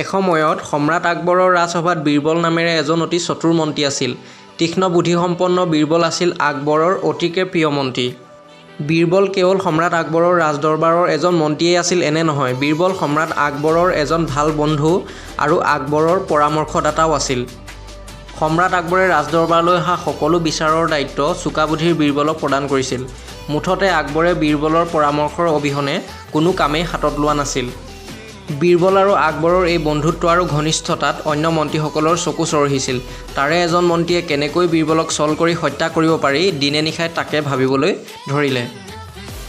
এসময়ত সম্ৰাট আকবৰৰ ৰাজসভাত বীৰবল নামেৰে এজন অতি চতুৰ মন্ত্ৰী আছিল। তীক্ষ্ণ বুদ্ধিসম্পন্ন বীৰবল আছিল আকবৰৰ অতিকে প্ৰিয় মন্ত্ৰী। বীৰবল কেৱল সম্ৰাট আকবৰৰ ৰাজদৰবাৰৰ এজন মন্ত্ৰীয়েই আছিল এনে নহয়, বীৰবল সম্ৰাট আকবৰৰ এজন ভাল বন্ধু আৰু আকবৰৰ পৰামৰ্শদাতাও আছিল। সম্ৰাট আকবৰে ৰাজদৰবাৰলৈ অহা সকলো বিচাৰৰ দায়িত্ব চোকা বুদ্ধিৰ বীৰবলক প্ৰদান কৰিছিল। মুঠতে আকবৰে বীৰবলৰ পৰামৰ্শৰ অবিহনে কোনো কামেই হাতত লোৱা নাছিল। বীৰবল আৰু আকবৰৰ এই বন্ধুত্ব আৰু ঘনিষ্ঠতাত অন্য মন্ত্ৰীসকলৰ চকু চৰহিছিল। তাৰে এজন মন্ত্ৰীয়ে কেনেকৈ বীৰবলক ছল কৰি হত্যা কৰিব পাৰি দিনে নিশাই তাকে ভাবিবলৈ ধৰিলে।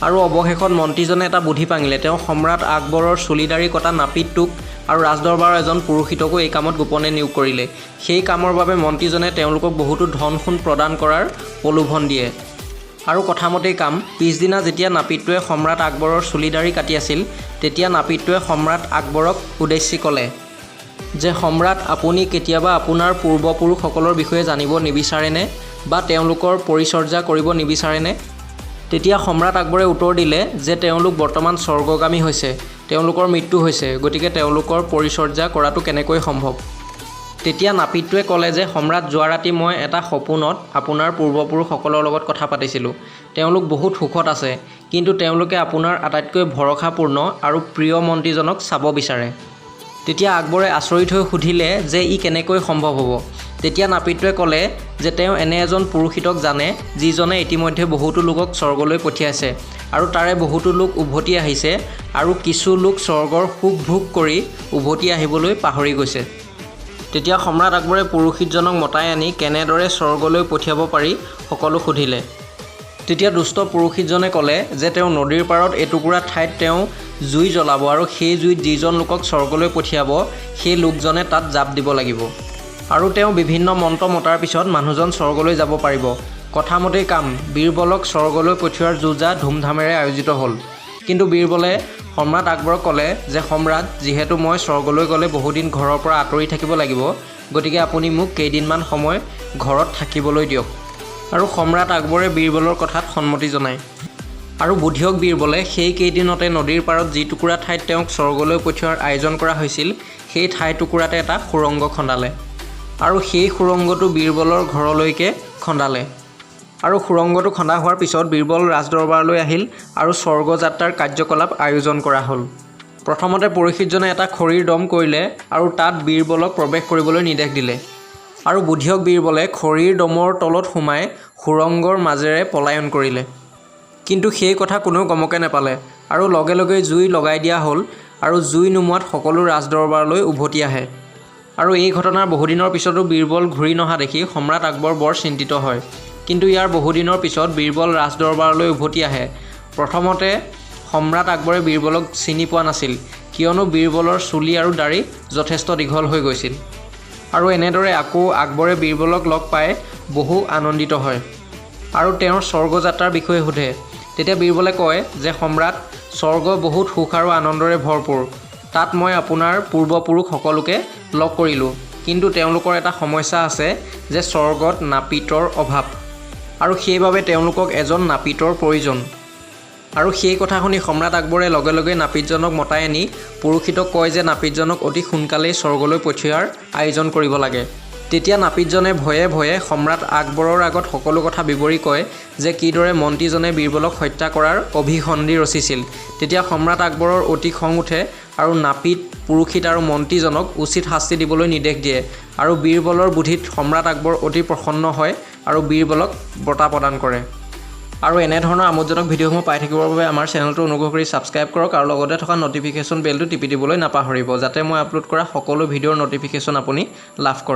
আৰু অৱশেষত মন্ত্ৰীজনে এটা বুদ্ধি পাঙিলে। তেওঁ সম্ৰাট আকবৰৰ চুলি দাড়ি কটা নাপিতটোক আৰু ৰাজদৰবাৰৰ এজন পুৰোহিতকো এই কামত গোপনে নিয়োগ কৰিলে। সেই কামৰ বাবে মন্ত্ৰীজনে তেওঁলোকক বহুতো ধন-সোণ প্ৰদান কৰাৰ প্ৰলোভন দিয়ে। আৰু কথামতেই কাম, পিছদিনা যেতিয়া নাপিতটোৱে সম্ৰাট আকবৰৰ চুলি দাড়ি কাটি আছিল, তেতিয়া নাপিতটোৱে সম্ৰাট আকবৰক উদ্দেশ্যি ক'লে যে সম্ৰাট আপুনি কেতিয়াবা আপোনাৰ পূৰ্বপুৰুষসকলৰ বিষয়ে জানিব নিবিচাৰেনে বা তেওঁলোকৰ পৰিচৰ্যা কৰিব নিবিচাৰেনে? তেতিয়া সম্ৰাট আকবৰে উত্তৰ দিলে যে তেওঁলোক বৰ্তমান স্বৰ্গগামী হৈছে, তেওঁলোকৰ মৃত্যু হৈছে, গতিকে তেওঁলোকৰ পৰিচৰ্যা কৰাটো কেনেকৈ সম্ভৱ? তেতিয়া নাপিতটোৱে ক'লে যে সম্ৰাট যোৱা ৰাতি মই এটা সপোনত আপোনাৰ পূৰ্বপুৰুষসকলৰ লগত কথা পাতিছিলোঁ। তেওঁলোক বহুত সুখত আছে, কিন্তু তেওঁলোকে আপোনাৰ আটাইতকৈ ভৰসাপূৰ্ণ আৰু প্ৰিয় মন্ত্ৰীজনক চাব বিচাৰে। তেতিয়া আকবৰে আচৰিত হৈ সুধিলে যে ই কেনেকৈ সম্ভৱ হ'ব? তেতিয়া নাপিতটোৱে ক'লে যে তেওঁ এনে এজন পুৰোহিতক জানে যিজনে ইতিমধ্যে বহুতো লোকক স্বৰ্গলৈ পঠিয়াইছে আৰু তাৰে বহুতো লোক উভতি আহিছে আৰু কিছু লোক স্বৰ্গৰ সুখ ভোগ কৰি উভতি আহিবলৈ পাহৰি গৈছে। তেতিয়া সম্ৰাট আকবৰে পুৰোহিতজনক মতাই আনি কেনেদৰে স্বৰ্গলৈ পঠিয়াব পাৰি সকলো সুধিলে। তেতিয়া দুষ্ট পুৰোহিতজনে ক'লে যে তেওঁ নদীৰ পাৰত এটুকুৰা ঠাইত তেওঁ জুই জ্বলাব আৰু সেই জুইত যিজন লোকক স্বৰ্গলৈ পঠিয়াব সেই লোকজনে তাত জাপ দিব লাগিব। আৰু তেওঁ বিভিন্ন মন্ত্ৰ মতাৰ পিছত মানুহজন স্বৰ্গলৈ যাব পাৰিব। কথামতেই কাম, বীৰবলক স্বৰ্গলৈ পঠিওৱাৰ যো-জা ধুমধামেৰে আয়োজিত হ'ল। কিন্তু বীৰবলে সম্ৰাট আকবৰক ক'লে যে সম্ৰাট, যিহেতু মই স্বৰ্গলৈ গ'লে বহুদিন ঘৰৰ পৰা আঁতৰি থাকিব লাগিব, গতিকে আপুনি মোক কেইদিনমান সময় ঘৰত থাকিবলৈ দিয়ক। আৰু সম্ৰাট আকবৰে বীৰবলৰ কথাত সন্মতি জনায়। আৰু বুদ্ধিয়ক বীৰবলে সেই কেইদিনতে নদীৰ পাৰত যিটুকুৰা ঠাইত তেওঁক স্বৰ্গলৈ পঠিওৱাৰ আয়োজন কৰা হৈছিল, সেই ঠাইটুকুৰাতে এটা সুৰংগ খন্দালে। আৰু সেই সুৰংগটো বীৰবলৰ ঘৰলৈকে খন্দালে। আৰু সুৰংগটো খন্দা হোৱাৰ পিছত বীৰবল ৰাজদৰবাৰলৈ আহিল আৰু স্বৰ্গযাত্ৰাৰ কাৰ্যকলাপ আয়োজন কৰা হ'ল। প্ৰথমতে পুৰোহিতজনে এটা খৰিৰ দম কৰিলে আৰু তাত বীৰবলক প্ৰৱেশ কৰিবলৈ নিৰ্দেশ দিলে। আৰু বুদ্ধিয়ক বীৰবলে খৰিৰ দমৰ তলত সোমাই সুৰংগৰ মাজেৰে পলায়ন কৰিলে। কিন্তু সেই কথা কোনেও গমকে নাপালে আৰু লগে লগেই জুই লগাই দিয়া হ'ল আৰু জুই নুমুৱাত সকলো ৰাজদৰবাৰলৈ উভতি আহে। আৰু এই ঘটনাৰ বহুদিনৰ পিছতো বীৰবল ঘূৰি নহা দেখি সম্ৰাট আকবৰ বৰ চিন্তিত হয়। কিন্তু ইয়াৰ বহুদিনৰ পিছত বীৰবল ৰাজদৰবাৰলৈ উভতি আহে। প্ৰথমতে সম্ৰাট আকবৰে বীৰবলক চিনি পোৱা নাছিল, কিয়নো বীৰবলৰ চুলি আৰু দাড়ি যথেষ্ট দীঘল হৈ গৈছিল। আৰু এনেদৰে আকৌ আকবৰে বীৰবলক লগ পাই বহু আনন্দিত হয় আৰু তেওঁৰ স্বৰ্গযাত্ৰাৰ বিষয়ে সোধে। তেতিয়া বীৰবলে কয় যে সম্ৰাট, স্বৰ্গ বহুত সুখ আৰু আনন্দৰে ভৰপূৰ। তাত মই আপোনাৰ পূৰ্বপুৰুষ সকলোকে লগ কৰিলোঁ। কিন্তু তেওঁলোকৰ এটা সমস্যা আছে যে স্বৰ্গত নাপিতৰ অভাৱ। আৰু সেইবাবে তেওঁলোকক এজন নাপিতৰ প্ৰয়োজন। আৰু সেই কথা শুনি সম্ৰাট আকবৰে লগে লগে নাপিতজনক মতাই আনি পুৰোহিতক কয় যে নাপিতজনক অতি সোনকালেই স্বৰ্গলৈ পঠিওৱাৰ আয়োজন কৰিব লাগে। তেতিয়া নাপিতজনে ভয়ে ভয়ে সম্ৰাট আকবৰৰ আগত সকলো কথা বিৱৰি কয় যে কিদৰে মন্ত্ৰীজনে বীৰবলক হত্যা কৰাৰ অভিসন্ধি ৰচিছিল। তেতিয়া সম্ৰাট আকবৰৰ অতি খং উঠে আৰু নাপিত, পুৰোহিত আৰু মন্ত্ৰীজনক উচিত শাস্তি দিবলৈ নিৰ্দেশ দিয়ে। আৰু বীৰবলৰ বুদ্ধিত সম্ৰাট আকবৰ অতি প্ৰসন্ন হয় আৰু বীৰবলক বঁটা প্ৰদান কৰে। আৰু এনেধৰণৰ আমোদজনক ভিডিঅ'সমূহ পাই থাকিবৰ বাবে আমাৰ চেনেলটো অনুগ্ৰহ কৰি ছাবস্ক্ৰাইব কৰক আৰু লগতে থকা ন'টিফিকেশ্যন বেলটো টিপি দিবলৈ নাপাহৰিব, যাতে মই আপলোড কৰা সকলো ভিডিঅ'ৰ ন'টিফিকেশ্যন আপুনি লাভ কৰে।